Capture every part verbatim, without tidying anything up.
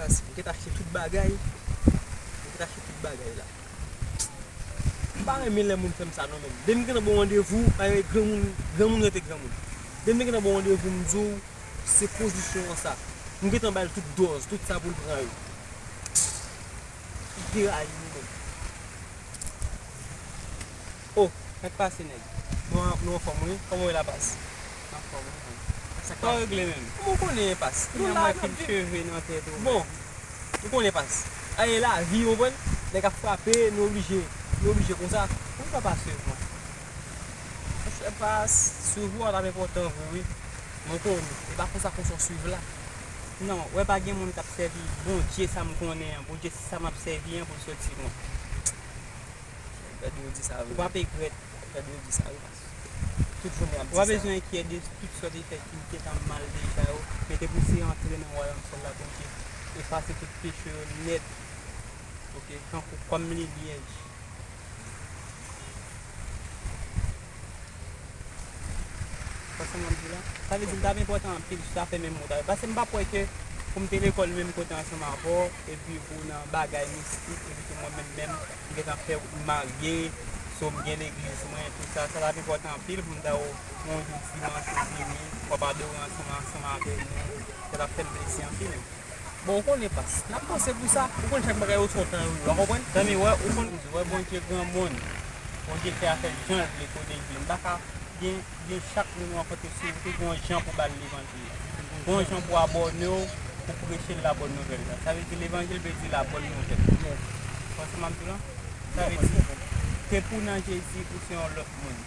M gentan achte tout bagay. M gentan achte tout bagay la. M pa renmen lè moun fè m sa non, menm. Depi m gentan ba w randevou, pa gen granmoun, granmoun rete granmoun. Depi m gentan ba w randevou, m di w, se pozisyon an sa. M gentan ba l tout dòz, tout sa pou l pran yo. Deraye nou menm. Oh, sa k pase, nèg? Nou an, nou anfòm, wi. Kòman w ye la, Pas? Anfòm, wi. Sa k pase? Sa w regle menm? Kòman w konnen, Pas? Kounye a m wè fil cheve nan tèt ou. Bon, ou konnen, Pas. Aye, lavi, ou konprann? Nèg ap frape, nou oblije, nou oblije konsa. Poukisa w pa swiv mwen? Monchè, Pas, swiv ou a t ap enpòtan vre, wi. Mwen konnen. E pa konsa, konsa w swiv la. Non, wè pa gen moun k ap sèvi Bondye sa m konnen an, Bondye sa m ap sèvi an pou l soti mwen. Fè dlo di sa vre. Ou p ap egrèt. Fè dlo di sa vre, Pas. Tout jounen ap di sa. Ou pa bezwen enkyèt de tout sòt efè ki te ka mal deja yo, men depi w se antre nan wayòm syèl la, Bondye efase tout peche yo nèt. Ok. Tankou kòm limyè. Konprann sa m ap di w la? Sa vle di m t ap enpòtan anpil si w ta fè menm wout avè m. Paske m p ap kwè ke pou m te lekòl menm kote ansanm avè w, epi pou w nan bagay mistik, epi ke mwen menm menm, m gentan fè w marye, so m gen legliz mwen, tout sa, sa t ap enpòtan anpil pou m ta w yon jou dimanch ou vini, w ap adore ansanm, ansanm avè nou, sa t ap fè m plezi anpil. Bon, ou konnen, Pas, n ap panse pou sa. Ou konn chak bagay yo se yon tan yo ye, w konprann? Zanmi, wè, ou konn, wè Bondye granmoun. Bondye fè afè l jan l vle, kote l vle. M pa ka gen, gen chak moun ou rankontre sou wout ou, gen yon jan pou ba l levanjil la. Gen yon jan pou abòne w, pou preche l labòn nouvèl la. Sa vle di levanjil vle di labòn nouvèl. Konprann sa m ap di w lan? Sa vle di, ke pou nan Jezi, ou se yon lòt moun.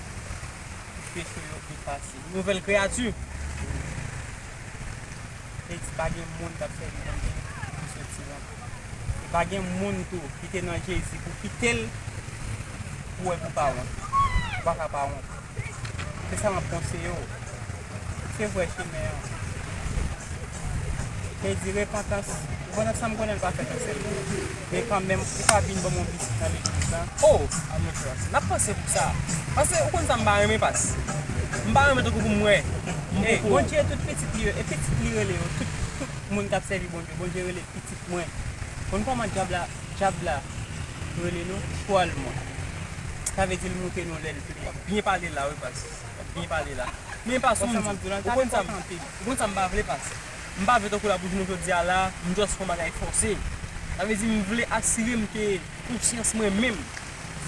Tout peche yo efase. Nouvèl kreyati. Vle di pa gen moun k ap sèvi Bondye pou soti la. E pa gen moun tou ki te nan Jezi pou kite l, pou wè pou pa wont. Ou pa ka pa wont. Se sa m ap konseye w. Se vrè chemen an. Vle di repantans. Repantans sa m konnen l pa fèt nan sèl moun. Men kanmenm, ou ka vin ban m yon vizit nan legliz la. Oh! A monchè, n ap panse pou sa. Paske ou konn sa m pa renmen, Pas. M pa renmen tankou pou m wè. M Ey, poko Bondye, tout pitit li yo, e pitit li rele yo, tout, tout moun k ap sèvi Bondye, Bondye rele pitit mwen. Konn kòman dyab la, dyab la rele nou? Twòl mwen. Sa vle di l moute nou lè l vle. W ap byen pale la, wi, Pas. W ap byen pale la. Men Pas, ou konn sa m ap di w lan, ou konn sa m, ou konn sa m pa vle, Pas. M pa vle tankou la pou jounen jodi a la, m just fè yon bagay fòse. Sa vle di m vle asire m ke konsyans mwen menm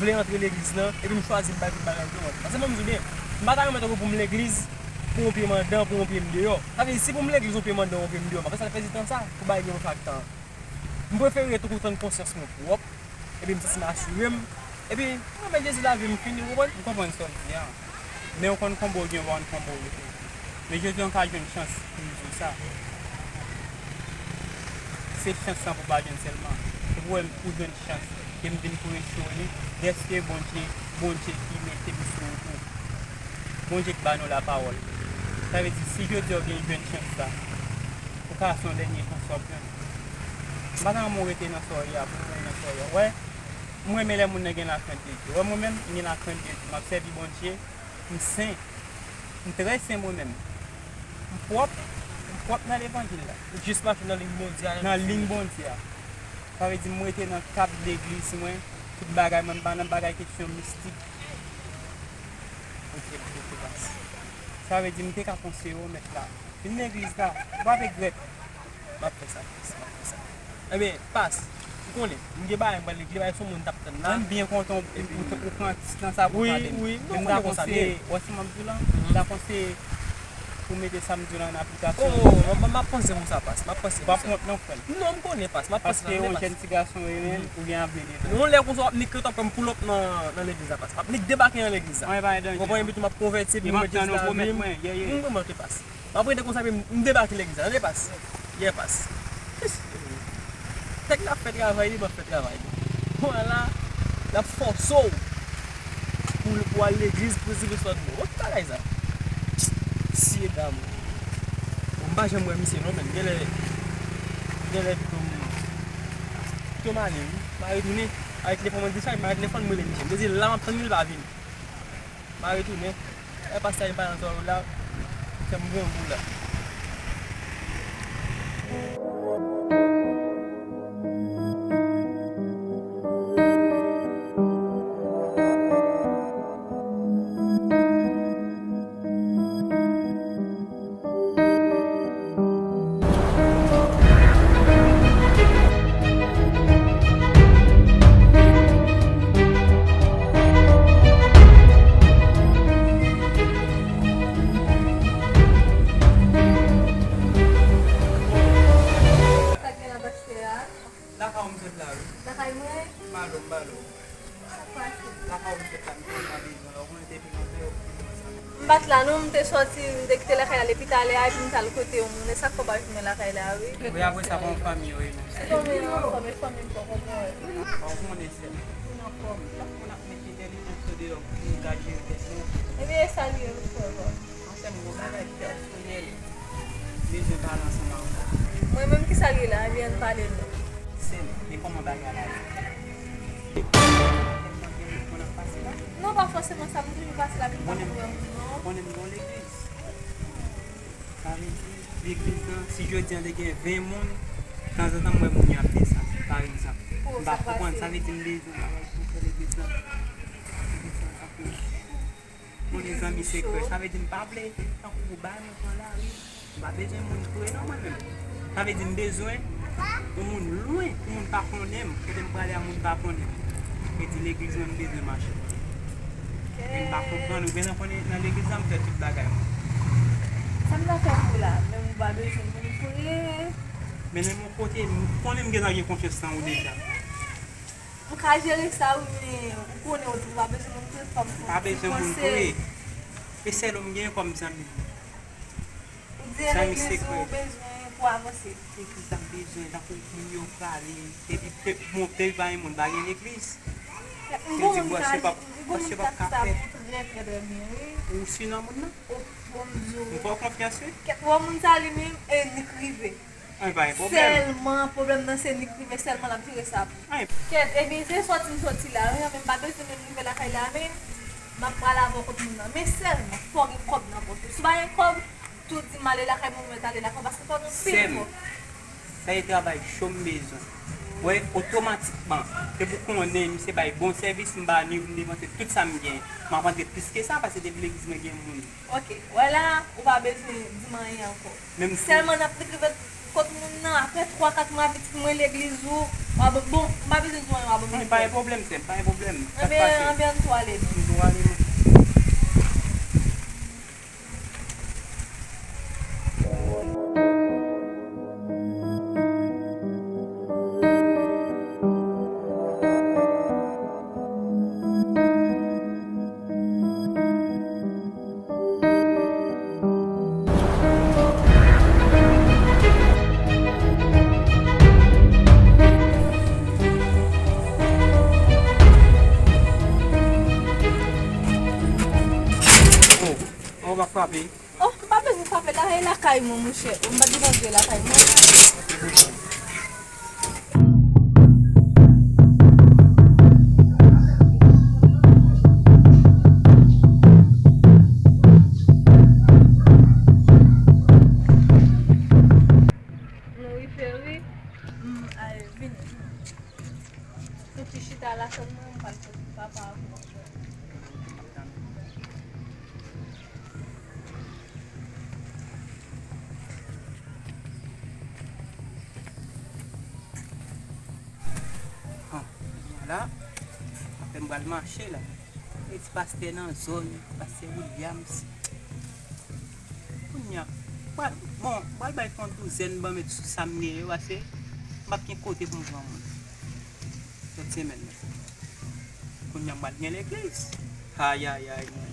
vle antre legliz lan, epi m chwazi m bay tout bagay yo. Paske mwen m di w byen, m pa ta renmen tankou pou m legliz, pou yon pye m anndan, pou yon pye m deyò. Sa vle di si pou m legliz yon pye m anndan, yon pye m deyò, m ap fè sa l pèdi tan sa, pou bagay gen yon chak tan. M prefere tankou tann konsyans mwen pwòp, epi m santi m asire m, epi m renmen Jezi lavi m fini, ou konprann? M konprann sa w di a. Men ou konn konbo gen, ou pa konn konbo rete. Men jodi a, w ka jwenn chans pou m di w sa. Se chans lan pou w pa jwenn sèlman. Se pou w, pou w jwenn chans ke m vin preche w li, dèske Bondye, Bondye ki mete m sou wout ou. Bondye k ba nou lapawòl. Sa vle di, si jodi a w vin jwenn chans sa, ou ka se yon dènye chans w ap jwenn. M pa ta renmen w rete nan sa w ye a, pou w nan sa w ye a. Wè, m renmen lè moun nan gen lakrent de Dye. Wè, mwen menm, m gen lakrent de Dye. M ap sèvi Bondye, m sen. M trè sen mwen menm. M pwòp, m pwòp nan levanjil la. Ou jis mache nan liy Bondye a. Nan liy Bondye a. Sa vle di m rete nan kad legliz mwen, tout bagay mwen, m pa nan bagay kesyon mistik. Ok, ok, ok, Pas. Sa vle di m te ka konseye w mèt la. Vin legliz la, ou p ap regrèt. M ap fè sa, Pas, m ap fè sa. Ebyen, Pas, ou konnen, m gen bagay m pral regle, bagay se yon moun t ap tann la. Mwen m byen kontan w, ou, ou, ou pran ti tan sa pou w pale m. Wi, wi, non, m ta konseye, wè sa m ap di w lan, m ta konseye pou w mete sa m di w lan an aplikasyon. Oh, m, m, m ap panse pou sa, Pas, m ap panse pou sa. W ap wont non, frè m. Non, m konnen, Pas, m ap panse pou sa. Paske yon jèn ti gason w ye menm, ou gen avni devan w. Yon lè konsa w ap nik, w ap wè m pull up nan, nan legliz la, Pas. M ap nik debake nan legliz la. Ou konprann, epi tou m ap konvèti, epi m met Jezi nan lavi m. M konprann, Pas. M ap rete konsa, epi m debake legliz la, tande, Pas. Yeah, Pas. Nèg la ap fè travay li, m ap fè travay mwen. Mwen la, l ap fòse w pou, pou al legliz, pou swiv istwa nou. Wè ki bagay sa? Mesye dam. Bon, m pa janm wè misye non, men genlè, genlè pito m, pito m ale wi. M a retounen. Avèk telefòn mwen dechaje, m a telefòn, m rele misye. M te di la m ap tann li, l pa vini. M a retounen. E pastè a pa nan zòn la. Fè m grangou la. Pat la non, m te sòti, m te kite lakay la depi talè a, epi m t al kote yon moun, e sa k fè w pa jwenn mwen lakay la, wi. Wi, apre sa, pa yon fanmi, wi. Se fanmi, non, fanmi, fanmi, m poko konn. Ou konnen, sè m. Ou nan fòm. Chak moun ap met entèlijans yo deyò pou nou ka jere tèt nou. Ebyen, e sa l ye, wi, frè m. Ansanm, gon bagay pèsonèl. Bezwen pale ansanm avè w. Mwen menm, ki sa l ye la? Ebyen, ann pale non. Sè m, e kòman bagay la ye? Tèlman gen moun konn ap pase la? Non, pa fòseman sa, m toujou pase la, men m pa konprann non. Konnen m gon legliz. Sa vle di, legliz lan, si jodi a te gen ven moun, tanzantan m wè moun yo ap desann, pa egzanp. M pa konprann, sa vle di m bezwen bagay pou fè legliz lan. Legliz lan ap Konnen zanmi sekrè, sa vle di m pa vle tankou pou bay mwen pran lari. M pa bezwen moun pre non mwen menm. Sa vle di m bezwen yon moun lwen pou moun pa konnen m. Kote m prale a moun pa konnen m. Vle di legliz mwen m bezwen mache. Men m pa konprann, ou gentan konnen nan legliz la m fè tout bagay mwen. Sa m ta fè pou la, menm ou pa bezwen moun pre. Men nan yon kote, m konnen m gentan gen konfyans nan ou deja. M ka jere sa wi, men ou konnen ou tou pa bezwen moun pre, fò m fè yon ti konsèy. Pa bezwen moun pre. E sèl ou m gen kòm zanmi. Ou di e legliz ou bezwen pou avanse. Legliz la m bezwen, tankou moun yo prale, depi pèp, bon, peyi pa gen moun, pa gen legliz. M gon moun ki ka, m gon moun ki ka fè sa pou trè, trè, trè byen, wi. Ou si nan moun nan? O, bon, m di w. M fè w konfyans, wi. Kèt, wè moun sa li menm, e nik rive. An, pa gen pwoblèm. Sèlman, pwoblèm nan se nik rive sèlman l ap jere sa pou. An. Kèt, ebyen, se sòti m sòti la, wi, men m pa bezwen menm rive lakay la, men m ap pral avè w kot moun nan. Men sèlman, fò w gen kòb nan pòch ou. Si w pa gen kòb, tou di m ale lakay mwen, ou mèt ale lakay w, paske fò w gen pil kòb. Sèm, sa se travay cho m bezwen. Wè, otomatikman, depi w konnen misye bay bon sèvis, m pa ni pou m depanse tout sa m gen. M ap antre plis ke sa, paske depi legliz mwen gen moun. Ok, wè la, ou pa bezwen di m anyen ankò. Menm si sèlman n ap nik rive kot moun nan, apre twa, kat mwa, pitit mwen legliz ou, w a bon, bon, m pa bezwen di w anyen, w a bon. Mwen pa gen pwoblèm, sèm, pa gen pwoblèm. Sa k pase? Anben, anben, ann tou ale non. Ann tou ale non. Oh, oh, m ap frape. Oh, m pa bezwen frape la, e lakay mwen, monchè. Oh, m pa t gen antre lakay mwen. Nou rive, wi. Mm, ale, vini. Soti chita la, sèlman m pral soti papa avè w. Bon, kounye a la, apre m pral mache la. E ti pastè nan zòn, pastè Williams. Kounye a, pral, bon, pral bay fè yon douzèn ban m met sou sa m gen yo, paske m p ap gen kote pou m pran moun. Sèt semèn nan. Kounye a m pral gen legliz. Ayayay, mwen.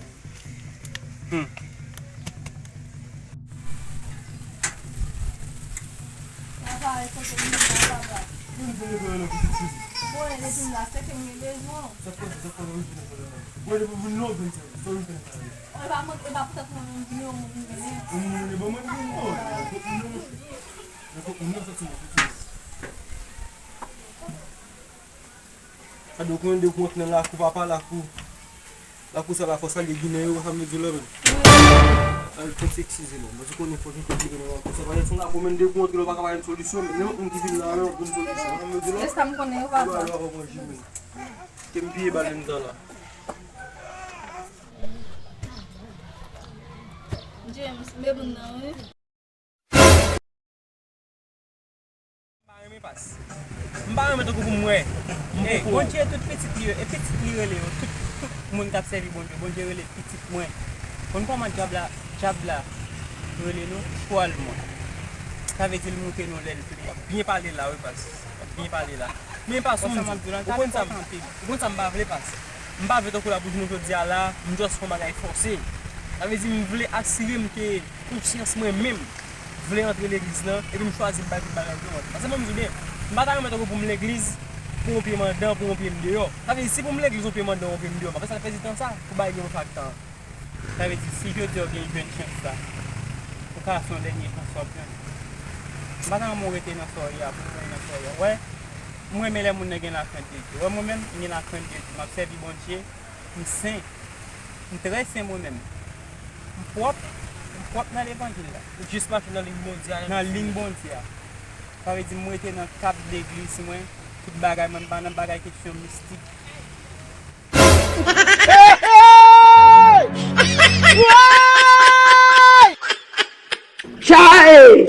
Hmm. Travay kote m vin la, papa. Mwen vin vin la pou tout sezi. Bon, e depi m la, se ke m gen bezwen. Sa k pase, sa k pase, mwen vin vin la. Mwen depi m vin la, mwen vin sa. Sa w vin fè sa. E pa mwen, e pa poutèt mwen menm vin yo, mwen vin mennen. Mwen vin mennen, bon, mwen vin bon. Mwen vin mennen. Mwen vin mennen, soti, soti. Gade, ou konnen depi w antre nan lakou, papa, lakou, lakou sa la, fò w salye Ginen yo, sa m vle di w la menm. Ay, fò w eskize non, paske w konnen fò w gen kòb nan lakou sa, pa gen son lakou, men depi w antre la, w pa ka pa jwenn solisyon, men nenpòt moun ki vin la, w ap jwenn solisyon, sa m vle di w la. E sa m konnen yo, papa. Ou pa wè, w ap jwenn. Ke m piye bal menm tan la. James, m be moun nan, wi. M pa renmen pas. M pa renmen tankou pou m wè. Eh, Bondye tout pitit li yo, e pitit li rele yo. Tout, tout moun k ap sèvi Bondye, Bondye rele pitit mwen. Konn kòman dyab la, dyab la rele nou? Twòl mwen. Sa vle di l moute nou lè l vle. W ap byen pale la, wi, pas. W ap byen pale la. Men pas, ou konn sa m ap di w la, ou konn sa m, ou konn sa m pa vle, pas. M pa vle tankou la pou jounen jodi a la, m just fè yon bagay fòse. Sa vle di m vle asire m ke konsyans mwen menm vle antre legliz lan, epi m chwazi m bay tout bagay yo wont. Paske mwen m di byen, m pa ta renmen tankou pou m legliz, pou yon pye m anndan, pou yon pye m deyò. Sa vle di si pou m legliz yon pye m anndan, yon pye m deyò, m ap fè sa l pèdi tan sa pou bagay yo fè ak tan an. Sa vle di si jodi a w gen jwenn chans sa, ou ka fè yon dènye chans sa w jwenn. M pa ta renmen w rete nan sa w ye a, pou w rete nan sa w ye a. Wè, m renmen lè moun nan gen lakrent de Dye. Wè mwen menm, m gen lakrent de Dye. M ap sèvi Bondye, m sen. M trè sen mwen menm. M pwòp, m pwòp nan levanjil la. Ou jis mache nan liy Bondye a. Nan liy Bondye a. Sa vle di m rete nan kad legliz mwen, tout bagay mwen, m pa nan bagay kesyon mistik. Chai!